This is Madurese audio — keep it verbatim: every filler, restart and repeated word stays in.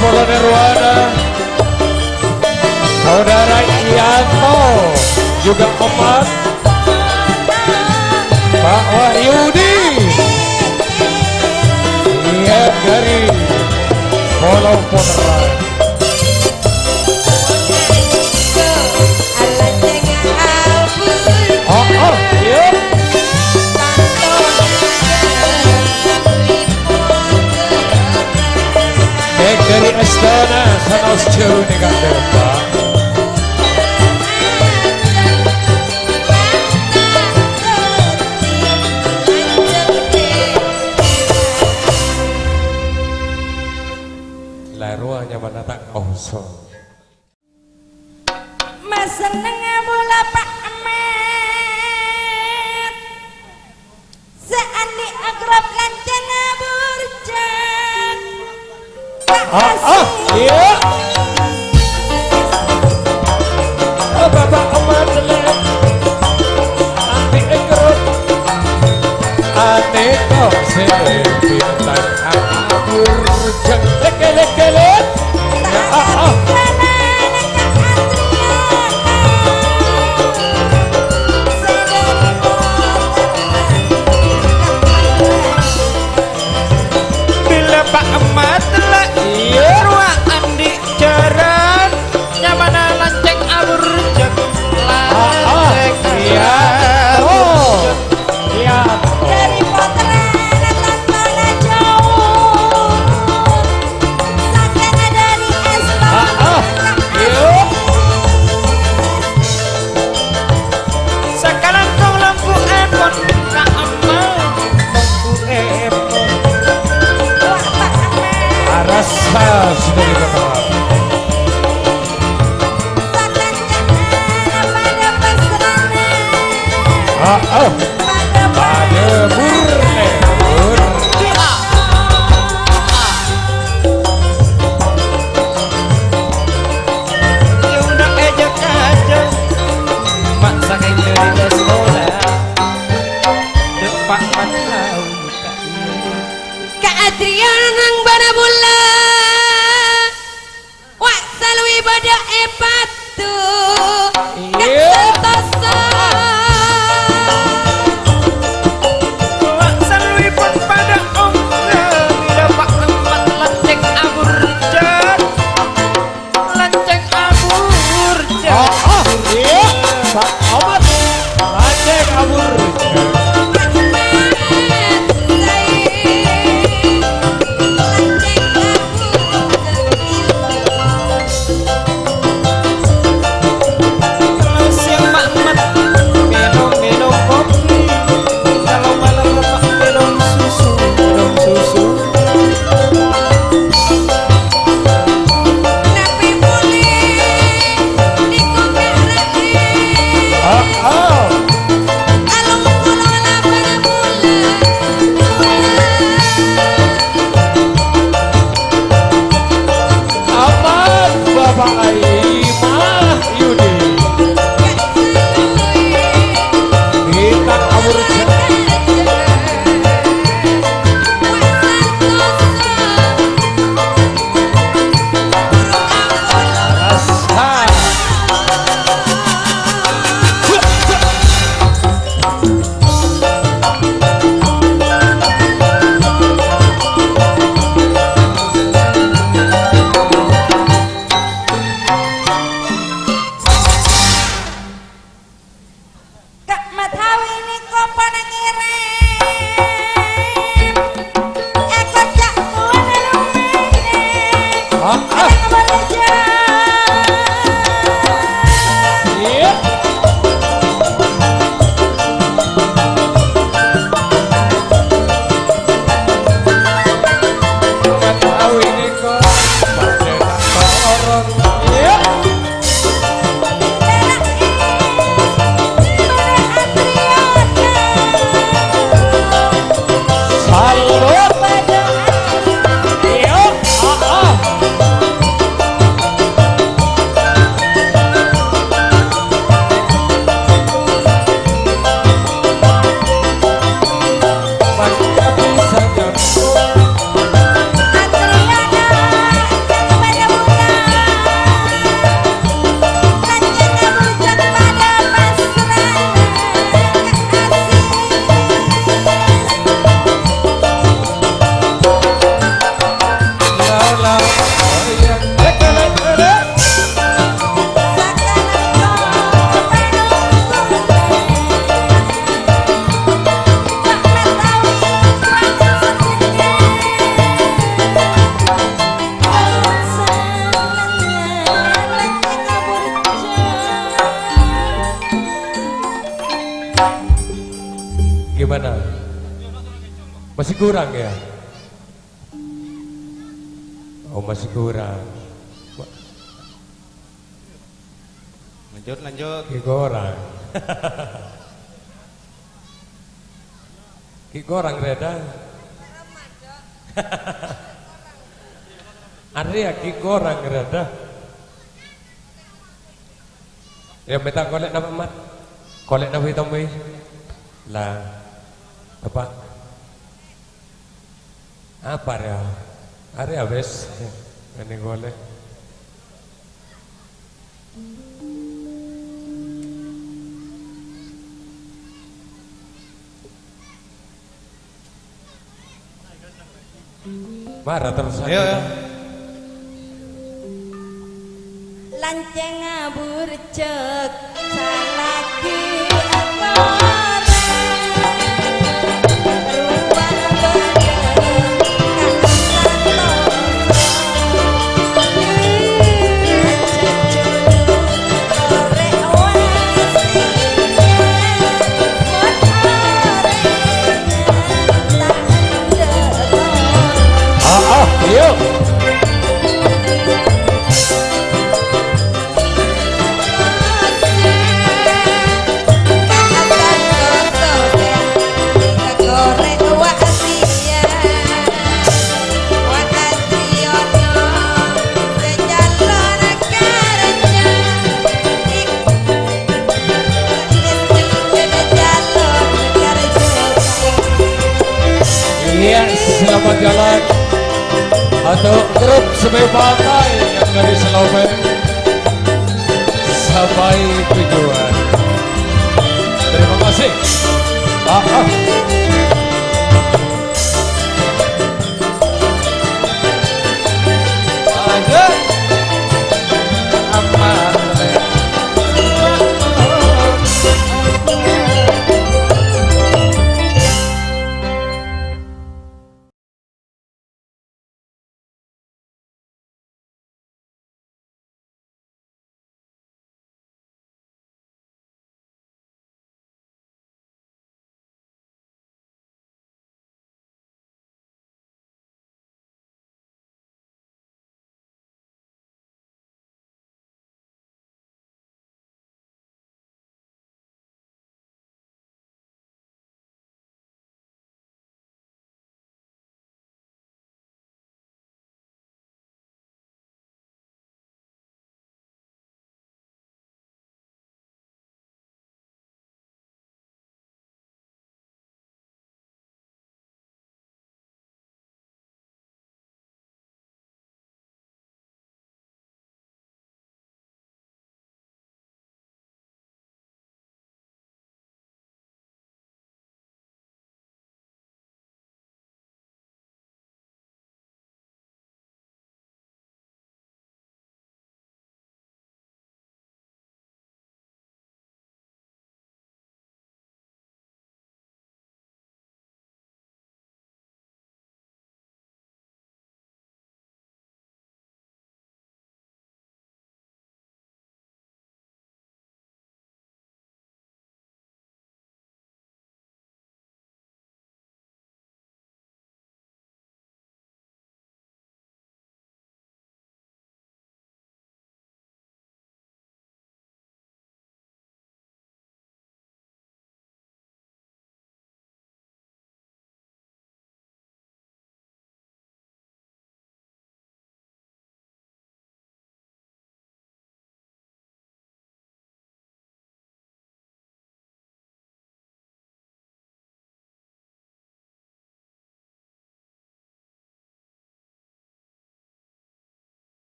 Polo Nirwana, Saudara Yanto, juga Omat, Pak Wahyudi, iya, dari Polo Potra. Oh, oh, iya. Èk dhâri Astana, saos jhârâ nèka, Pak. La rowa nyamana ta' kosong. Masennengnga bulâ Pa' Emet. Sè andi' agrok lancèngnga burjâk. Ah, ah, iya. Oh, Bapa' Emet lè. Andi' agrok. Andi' kok sè bintang aburjâk. Lèk, lèk, lèk. Bilâ Pa' Emet la rowa andi' jhârân, nyamana lancèng aburjâk. Lancèng, iya. Oh. Iya. Dhâri pottrana Tantona Jhâu. Sakèng dhâri Èsto. Ah, ah. Iya. Sakalangkong lambhu'èpon ka Emmang, lambhu'èpon. Arassa sè dhâri Bapak. Ah, ah. Padâ burlè, bur. Yuna èjâ-kajâ, ma' sakèng dhâri èskola. Dâ' pa' matau ka Adrian nang bârâ bulâ. Wa' salwi bâdâ è Paddhu. Iya. Ka Santosa. Gimana? Masih kurang, ya? Oh, masih kurang. Lanjut, lanjut. Ki kurang. Ki kurang, Reda. Arèya ki kurang, Reda. Ya, mènta kolè' napa, Mat? Kolè' napa, Tommy? Lah, apa? Apa, ya? Arèya wis. Ini kolè'. Mara terus. Ayo, ayo. Lancèngnga burjek salagi akorè. Ruwah bâdâ kang sato. Ajâk julu korè wasiya. Mon orèng Ah, ah, iya. Iya, selamat jalan untuk grup Seme Pantai yang dari Selome sampai tujuan. Terima kasih. Ah, ah.